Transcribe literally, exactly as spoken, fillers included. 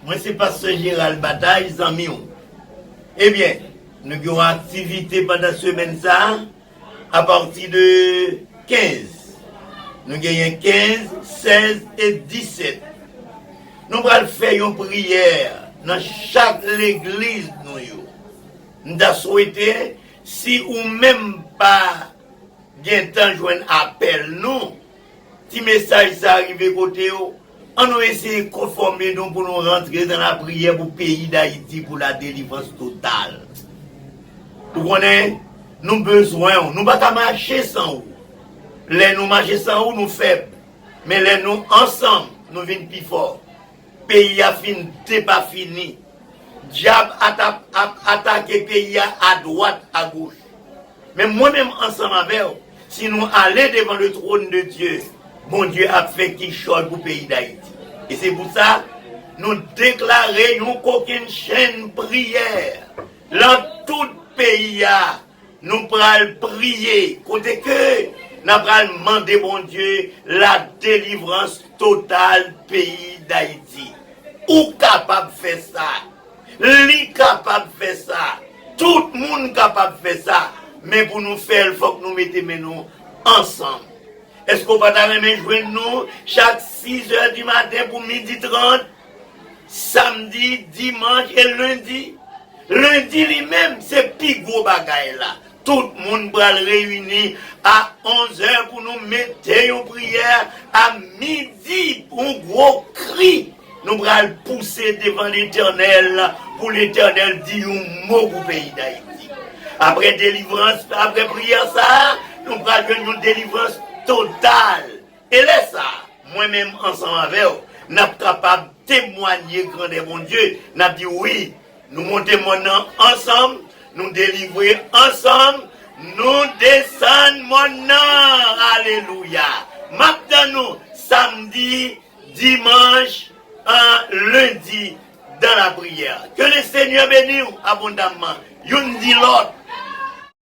Mwen se pastè Gérald Bataille, zanmi w. Ebyen, nou gen yon aktivite pandan semèn sa a, apati de kenz. Nou genyen kenz, sèz e disèt. Nou pral fè yon priyè nan chak legliz nou yo. M ta swete, si ou menm pa gentan jwenn apèl nou, ti mesaj sa a rive kote w, ann nou eseye konfòme nou pou nou rantre nan lapriyè pou peyi Dayiti, pou la delivrans total. Ou konnen, nou bezwen w, nou pa ka mache san ou. Lè nou mache san ou, nou fèb. Men lè nou ansanm, nou vin pi fò. Peyi a fin depafini. Dyab ata-, ap atake peyi a adwat, agoch. Men mwen menm ansanm avè w, si nou ale devan le trône de Dieu, Bondye ap fè kichòy pou peyi Dayiti. E se pou sa, nou deklare yon kokennchenn priyè lan tout peyi a. Nou pral priye, kote ke n a pral mande Bondye la delivrans total peyi Dayiti. Ou kapab fè sa. Li kapab fè sa. Tout moun kapab fè sa. Men pou nou fè l, fòk nou mete men nou ansanm. Èske w pa ta renmen jwenn nou chak sis è di maten pou midi trant, samdi, dimanch e lendi? Lendi li menm, se pi gwo bagay la. Tout moun pral reyini a onz è pou nou mete yon priyè a midi, yon gwo kri. Nou pral pouse devan Letènèl pou Letènèl di yon mo pou peyi Dayiti. Apre delivrans, apre priyè sa a, nou pral jwenn yon delivrans total. E lè sa a, mwen menm ansanm avè w, n ap kapab temwanye grandè Bondye. N ap di, wi, nou monte mòn nan ansanm, nou delivre ansanm, nou desann mòn nan. Alelouya! M ap tann nou samdi, dimanch, an lendi dans la prière. Que le Seigneur bénisse abondamment. Youn di lòt,